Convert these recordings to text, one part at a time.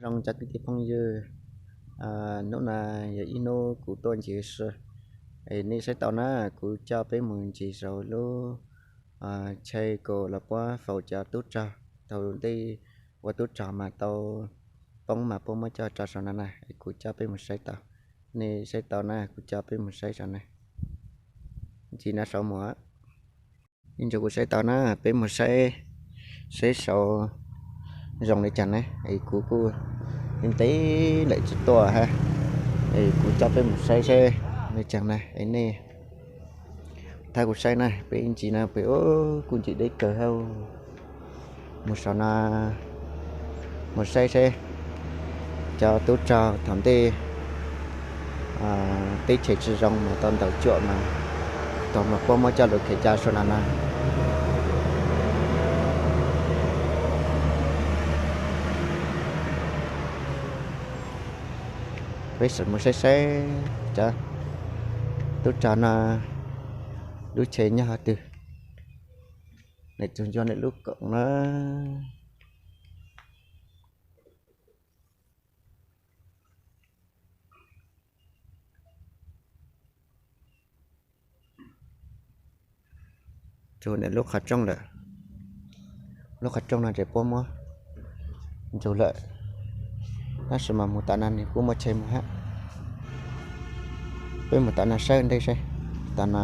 Zoo cov kwv tij phooj ywg, hnub no yog ib hnub kuv tuaj ncig si, es nej saib tau na, kuv coj peb mus ncig saum lub chaw kom los puab faus cov tub rog, thaum ntej ua tub rog mas tau poob mas puab muab coj tso saum no na, es kuv coj peb mus saib tau. Nej saib tau na, kuv coj peb mus saib saum na. Ncig no saud mus. Ib ntsis kuv saib tau na, peb mus saib, saib saud zoo li cas na, es kuv kuj ntev ntev lawm tsis tuaj hab, es kuv coj peb mus saib saib li cas na, es nej thab kuv saib na, peb ncig no pem kuj ncig deb kawg hab. Mus saum no, mus saib saib cov tub rog thaum ntej teb chaws tsis zoo mas tau ntaus cuam mas, thaum mas puab muab coj lug khev ca saum no na. Peb sim mus saib saib cov tub rog no lub tsev nyob hov twg. Nws tsuas ncua nws lub koom na. Tsuas nws lub qhov rooj lawm. Lub qhov rooj no ces puab muab ntsug lawm, tab sis mas mus tom no nws kuj muaj tsheb mus hab. Peb mus tom no saib ntej saib. Tom no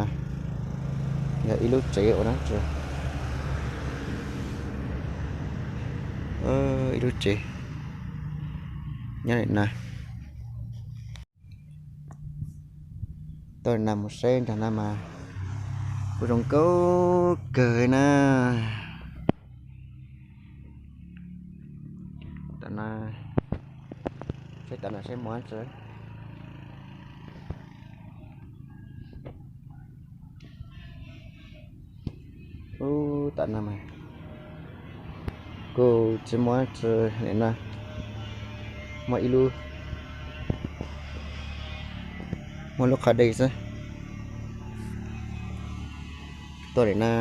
yog ib lub tsev ua na, ib lub tsev nyob li no. Tuaj li no mus saib nrag no mas kuj zoo nkauj kawg na. Tom no, saib tom no saib muaj tsi. Ub, tom no mas kuj tsis muaj tsi li no, muaj ib lub, muaj lub qhov dej xwb. Tuaj li no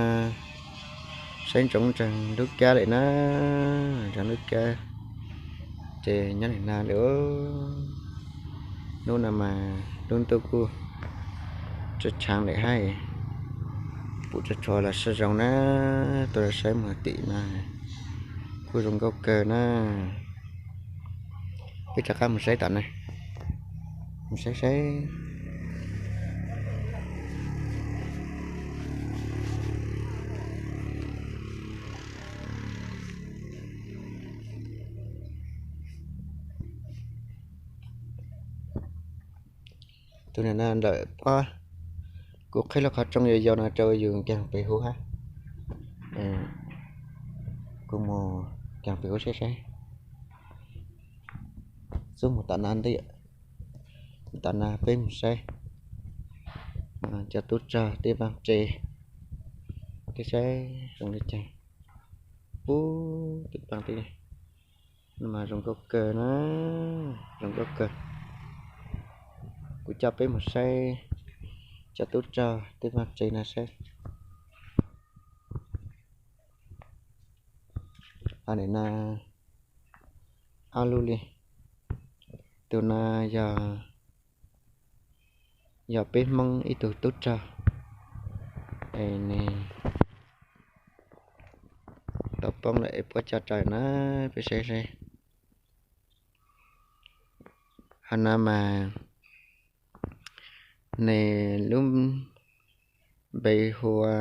saib ntsoov ntsoov lub kab li na, ntsoov lub kab ces nyob li no li. Hnub no mas lub ntuj kuj tsis tshav li hab, pum tsuag tsuag los sib zoo na. Tuaj saib mus tim no kuj zoo nkauj kawg na. Peb rov qab mus saib tom na, mus saib saib. Tus niam no lawm pob, kuv qhib lub qhov rooj yau yau no rau yus nkaag pem huv hab. Kuv mus nkaag pem huv saib saib. Xub mus tom no ntej, tom no peb mus saib cov tub rog tej vaaj tse, tej saib zoo li cas. Ub, tej vaaj tse no mas zoo nkauj kawg na, zoo nkauj kawg. Kuv coj peb mus saib cov tub rog tej vaaj tse no saib. Nim no ob lub li, tus no yog, yog peb Hmoob ib tug tub rog, es nws tau poob lawm es puab coj raws na, peb saib saib. Hov no mas nws lub npe hu ua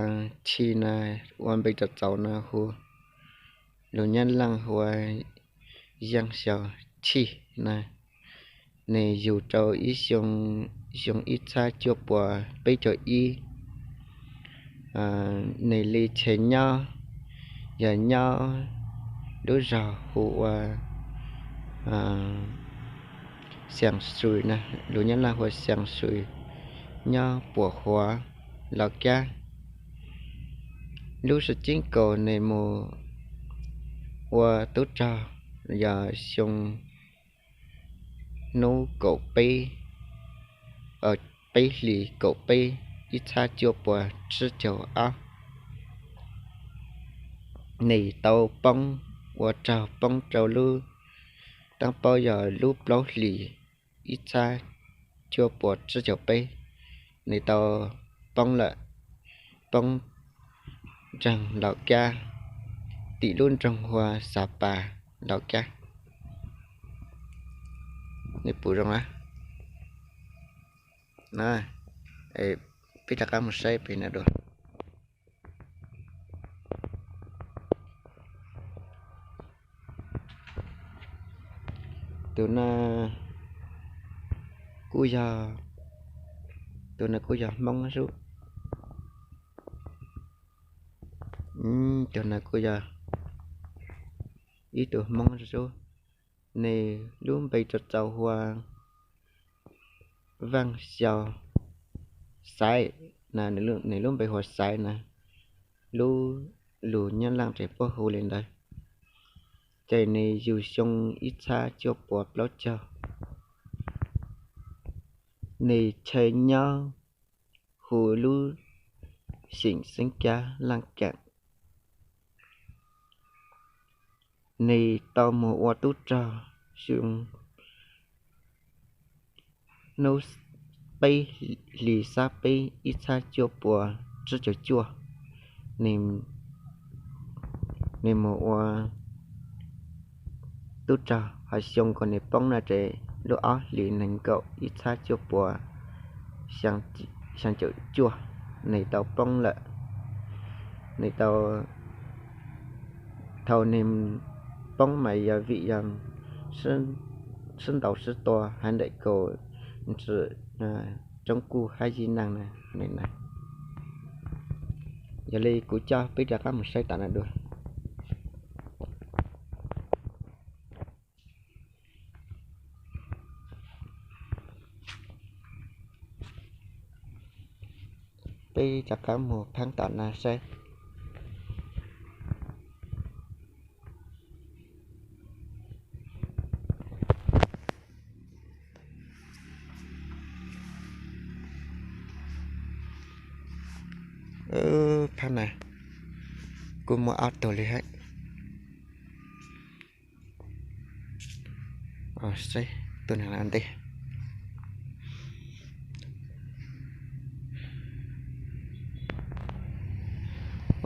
Chi na, ua npe txaus txaus no hu, lus Nyab Laaj hu ua Yeej Xyau Chij na. Nws yug rau ib xyoo, xyoo ib txhab cuaj puas peb caug ib. Nws li chaw nyob yog nyob lub zog hu ua Xeev Xwm na, lus Nyab Laj hu ua Xeev Xwm, nyob Puam Huav, Los Kab. Lub xyoo ceeb kaum nws mus ua tub rog yog xyoo hnub kaum peb, peb hlis kaum peb ib txhab cuaj puas tsib caug ob. Nws tau poob, ua rog poob rau lub Taab Paub yog lub plaub hlis ib txhab cuaj puas tsib caug peb, nws tau poob lawm, poob nroog Laus Kab, tim lub nroog hu ua Xav Pas, Laus Kab. Nws puv zoo na. Peb rov qab mus saib pem no dua. Tus no kuj yog, tus no kuj yog Hmoob sub. Tus no kuj yog ib tug Hmoob sub. Nws lub npe rau txau hu ua Vaaj Xyau Xaiv na, nws lub npe hu ua Xaiv na, lub lus Nyab Laaj ces puab hu li ntawd. Ces nws yug xyoo ib txhab cuaj puas plaub caug. Nws chaw nyob hu lub xeem Xeeb Kab, Laaj Keem. Nws tau mus ua tub rog xyoo hnub peb hlis xab peb ib txhab cuaj puas tsib caug cuaj. Nws mus ua tub rog hos xyoo kom nws poob no ces lub ob hlis nees nkaum ib txhab cuaj puas xyaa caum cuaj, nws tau poob lawm. Nws tau, thaum nws poob mas yog vim yog sib ntaus sib tua haiv ntawm kaum ntsis roob kuj hab yij neej na. Yog li kuv coj peb rov qab mus saib tom no dua. Peb rov qab mus pheeb tom no saib. Phab na kuj muaj ob tug li hab. Tus neeg ntej,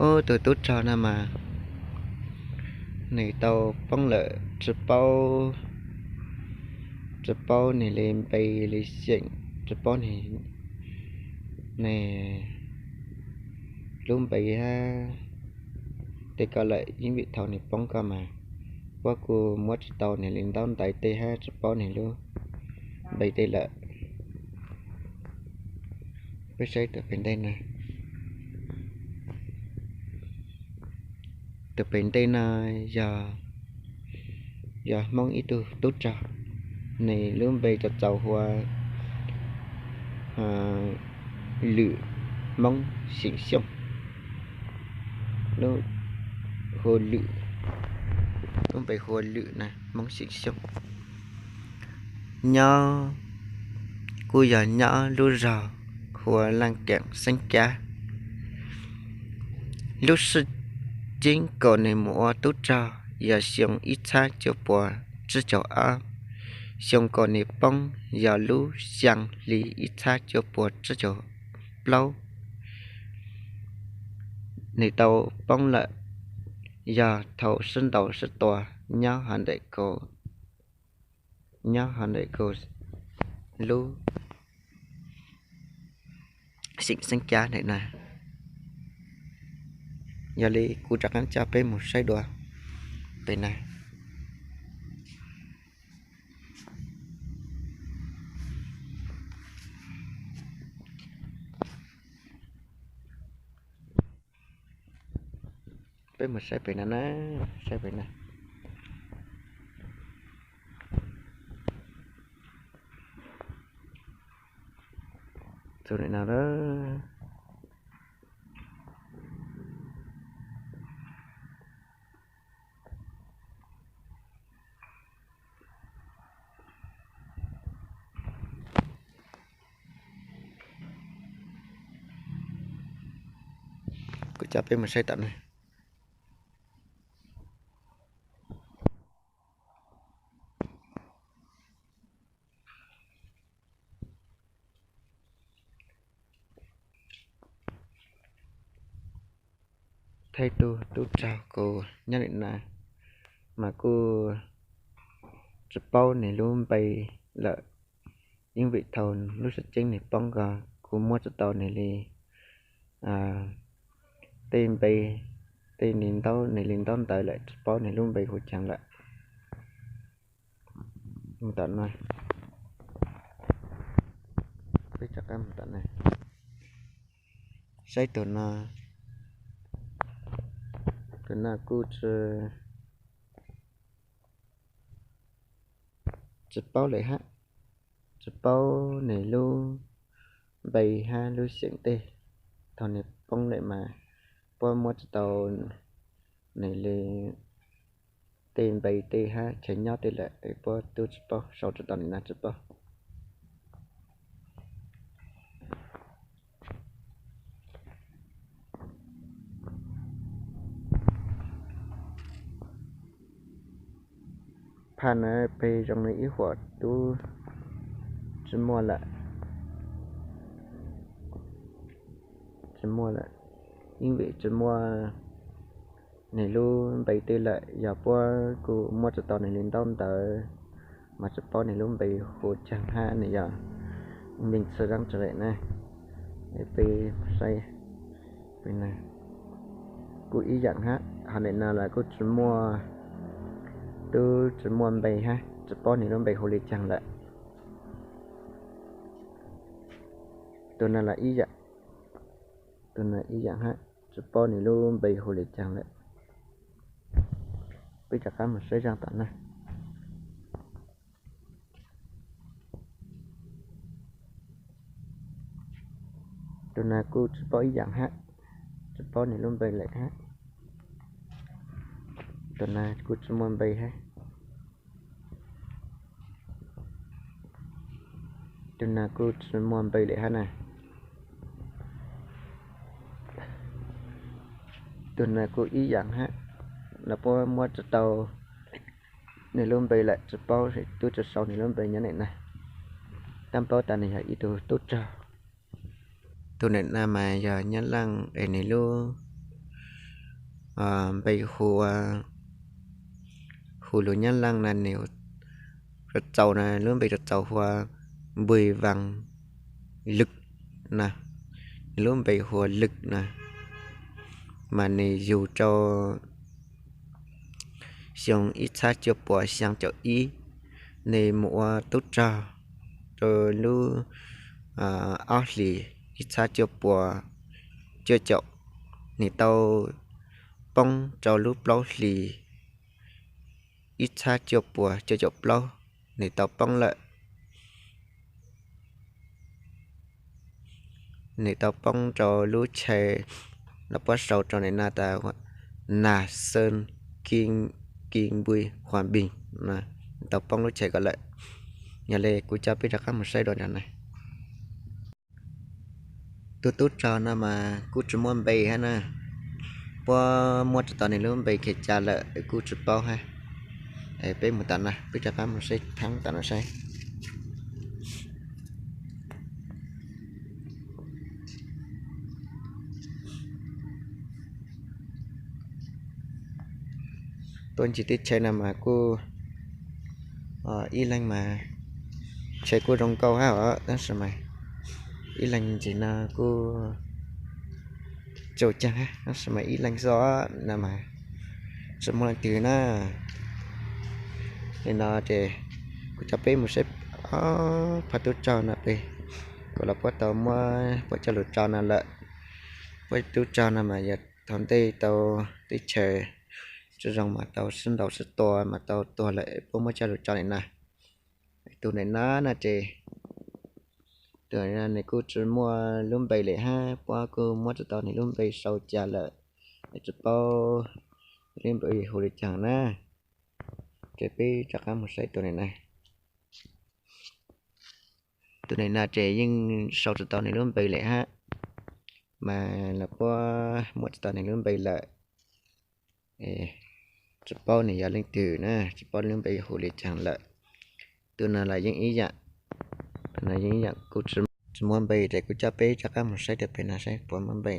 ub, tus tub rog no mas nws tau poob lawm, tsis paub, tsis paub nws li npe li xeem, tsis paub nws, nws lub npe hab tej ko lawm, yeej vim thaum nws poob ko mas puab kuj muab tsis tau nws li ntaub ntawv tej hab tsis paub nws lub npe tej lawm. Peb saib tus pem ntej no. Tus pem ntej no yog, yog Hmoob ib tug tub rog, nws lub npe rau txaus hu ua Lwm, Hmoob xeem Xyooj. Lub, hu Lwm, lub npe hu ua Lwm na, Hmoob xeem Xyooj. Nyob, kuj yog nyob lub zog hu ua Laaj Keem Xeeb Kab. Lub sij ceeb kom nws mus ua tub rog yog xyoo ib txhab cuaj puas tsib caug ob. Xyoo kom nws poob yog lub xyaa hli ib txhab cuaj puas tsib caug plaub. Nws tau poob lawm yog thaum sib ntaus sib tua nyob hauv ntawm kaum, nyob hauv ntawm kaum lub xeem Xeeb Kab ntawm na. Yog li kuv rov qab coj peb mus saib dua pem na. Peb mus saib pem no na, saib pem no. Tus no, kuv coj peb mus saib tom no. thaij tug tub rog kuv nyob li na, mas kuj tsis paub nws lub npe lawm, yeej vim thaum lub sam ceeb nws poob ko kuv muab tsis tau nws li tej npe, tej li ntaub, nws li ntaub ntawv lawm, tsis paub nws lub npe hu caag lawm. Mus tom no, peb rov qab mus tom no, saib tus no, tus no kuj tsis paub lawm hab, tsis paub nws lub npe hab lub xeem tej. Thaum nws poob lawm mas puab muab tsis tau nws li tej npe tej hab chaw nyob tej lawm, puab tub tsis paub, sau tsis tau nws na tsis paub. Phaj na peg zoo li ib huam tub tsis muaj lawm, tsis muaj lawm, yeej vim tsis muaj nws lub npe tej lawm, yog puab kuj muab tsis tau nws li ntaub ntawv, mas tsis paub nws lub npe hu caag hab nws yog npeej txhia dlaab tsi lawm na. Peb saib, kuj ib yaam hab, hov ntawm no los kuj tsis muaj, tub tsis muaj npe hab, tsis paub nws lub npe hu li caag lawm. Tus no los ib yaam, tus no ib yaam hab, tsis paub nws lub npe hu li caag lawm. Peb rov qab mus saib zaaj tom na. Tus no kuj tsis paub ib yaam hab, tsis paub nws lub npe lawm hab. Tus no kuj tsis muaj npe hab. Tus no kuj tsis muaj npe lawm hab na. Tus no kuj ib yaam hab, los puab muab tsis tau nws lub npe lawm, tsis paub, tub tsis sau nws lub npe nyob ntawm na. Tab paub tas nws yog ib tug tub rog. Tus ntawm na mas yog Nyab Laaj es nws lub npe hu, hu lus Nyab Laaj na, nws txaus na, lub npe txaus hu ua Npui Vaas Lwm na, nws lub npe hu ua Lwm na, mas nws yug rau xyoo ib txhab cuaj puas xyaa caum ib, nws mus ua tub rog rau lub ob hlis ib txhab cuaj puas cuaj caum, nws tau poob rau lub plaub hlis ib txhab cuaj puas cuaj caum plaub, nws tau poob lawm. Nws tau poob rau lub chaw los puab sau rau ntawm no tas Nas Xeej Ki Npui Huas Npis, nws tau poob lub chaw ko lawm. Yog li kuv coj peb rov qab mus saib dua ntawm na. Tus tub rog no mas kuj tsis muaj npe hab na, puab muab tsis tau nws lub npe khiav ca lawm kuj tsis paub hab. Peb mus tom no, peb rov qab mus saib thaab tom no saib. Tuaj ncig teb chaws no mas kuj ib leeg mas chaw kuj zoo nkauj hab os, tab sis mas ib leeg ncig no kuj tsaus caag hab, tab sis mas ib leeg xwb no mas tsis muaj leej twg na. Li no ces kuv coj peb mus saib ob phab tub rog no pem, kuv los puab tau muab puab coj lug tso no lawm. Puab tub rog no mas yog thaum ntej tau teb chaws tsis zoo mas tau sib ntaus sib tua mas tau tuag lawm puab muab coj lug tso ntawm no. Tus ntawm no no ces tus ntawm no nws kuj tsis muaj lub npe lawm hab, puab kuj muab tsis tau nws lub npe sau ca lawm, tsis paub lub npe hu li caag na. Ces peb rov qab mus saib tus ntawm no. Tus ntawm no ces yeej sau tsis tau nws lub npe lawm hab, mas los puab muab tsis tau nws lub npe lawm. Tsis paub nws yog leej twg na, tsis paub lub npe hu li caag lawm. Tus no los yeej ib yam, no yeej ib yam kuj tsis muaj npe, ces kuv coj peb rov qab mus saib rau pem no saib puas muaj npe.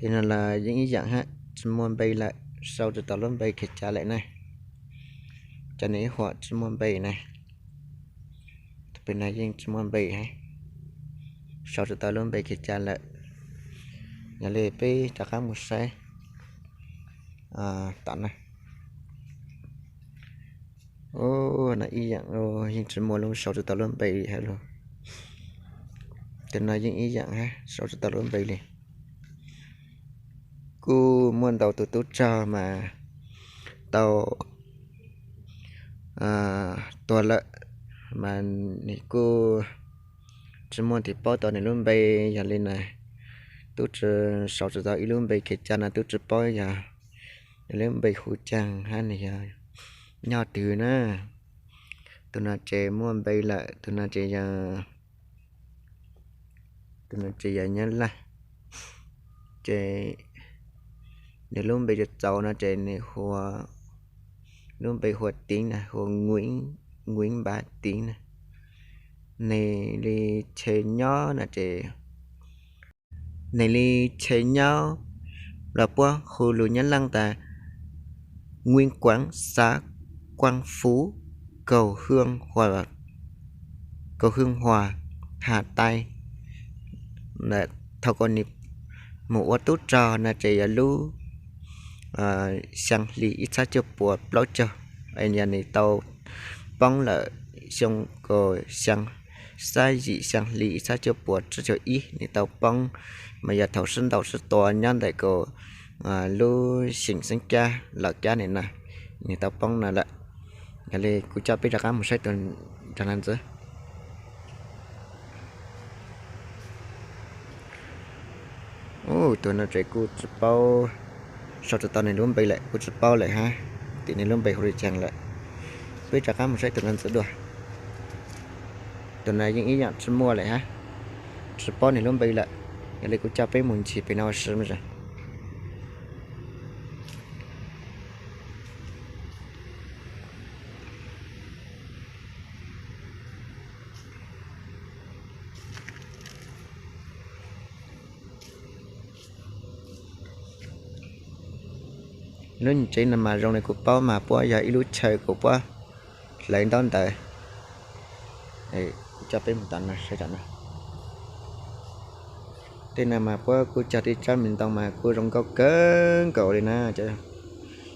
Tej no los yeej ib yam hab, tsi muaj npe lawm, sau tsi tau lub npe Khees Cas lawm na. Cov no ib huam tsi muaj npe na. Tus pem no yeej tsi muaj npe hab, sau tsi tau lub npe Khees Cas lawm. Yog li peb rov qab mus saib tom na. Ub, no ib yam, yeej tsi muaj lub, sau tsi tau lub npe li hab lauj. Tus no yeej ib yam hab, sau tsi tau lub npe li. Kuj muaj ntau tus tub rog mas tau tuag lawm, mas nws kuj tsi muaj tus paub tau nws lub npe. Yog li na, tub tsi, sau tsi tau ib lub npe Khees Cas no, tub tsi paub yog nws lub npe hu caag hab nws yog nyob twg na. Tus no ces muaj npe lawm, tus no ces yog, tus no ces yog Nyab Laj, ces nws lub npe txaus txaus no ces nws hu, lub npe hu Tiav na, hu Nqis Npav Tiav na. Nws li chaw nyob no ces, nws li chaw nyob los puab hu lus Nyab Laj tas Nguyễn Quảng, xã Quảng Phú, Cầu Hương Hòa, Hà Tây. Thaum kws nws mus ua tub rog no ces yog lub xyaa hli ib txhiab cuaj puas plaub caug, yog nws tau poob lawm xyoo kaum xyaa, xab yim xyaa hli ib txhiab cuaj puas tsib caug ib nws tau poob, mas yog thaum sib ntaus sib tua nyob ntawm kaum lub xeem Xeeb Kab Los Kab nim no, nws tau poob no lawm. Yog li kuv coj peb rov qab mus saib tus rog no ntxiv. Ub, tus no ces kuj tsis paub, sau tsis tau nws lub npe lawm, kuj tsis paub lawm hab, tias nws lub npe hu li caag lawm. Peb rov qab mus saib tus no ntxiv dua. Tus no yeej ib yaam tsis muaj lawm hab, tsis paub nws lub npe lawm. Yog li kuv coj peb mus ncig pem no ua si mas. Lub tsev no mas zoo li kuv paub mas puab yog ib lub chaw kuv puab hlawv ntaub ntawv. Kuv coj peb mus tom no saib tom no. Tej no mas puab kuj cog tej tsab me ntoo mas kuj zoo nkauj kawg nkaus li na cov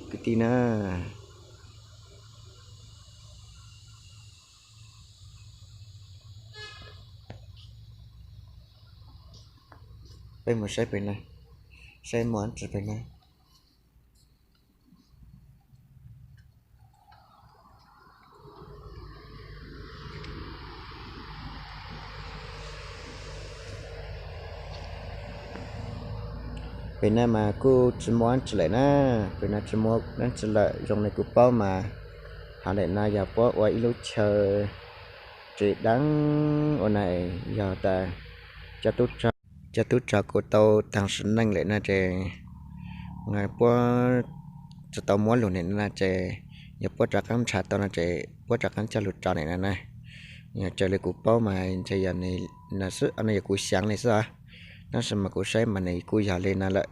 kwv tij na. Peb mus saib pem no, saib muaj dlaab tsi pem no. Pem no mas kuj tsis muaj dlaab tsi lawm na, pem no tsis muaj dlaab tsi lawm, zoo li kuv paub mas hov ntawm no yog puab ua ib lub chaw tsev dlaab ua na, yog tas cov tub rog kuj tau taag sim neej lawm no ces puab tsis tau muab lug nim no ces yog puab rov qaab nrhav tau no ces puab rov qaab coj lug tso nim no na. Yog raws li kuv paub mas ntshe yog no xwb, no yog kuv xyaav li xwb os, tab sis mas kuv saib mas nws kuj yog li no lawm.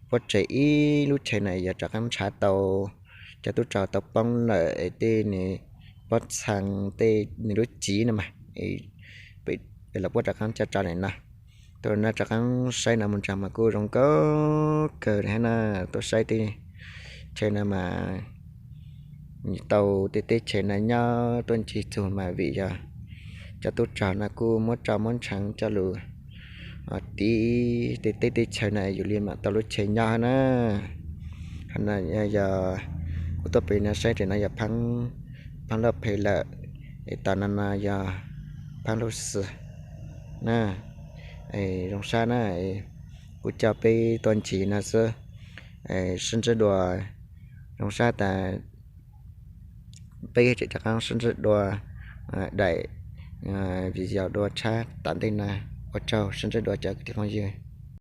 Puab tseg ib lub chaw na yog rov qaab nrhav tau cov tub rog tau poob lawm es tej nws pob txhaa tej nws lub txiv no mas, los puab rov qaab coj tso nim no. Tuaj no rov qaab saib no mus ntsaag mas kuj zoo nkauj kawg hab na. Tuaj saib tej chaw no mas tau tej teb chaws no nyob tuaj ncig txug mas vim yog cov tub rog no kuj muab roj muab ntshaav coj lug tiv tej teb tej chaw no yus li mam tau lub chaw nyob hab na. Hab no yog kuv tuaj pem no saib tes no yog Phaab Lauj Phe lawm, es tom no no yog Phaab Lauj Xwm na. Zoo sab na, kuv coj peb tuaj ncig no xwb, sib ntsib dua. Zoo sab tas peb tseem rov qaab sib ntsib dua daim video dua tshab tom ntej no. Ua tsaug, sib ntsib dua cov kwv tij phooj ywg.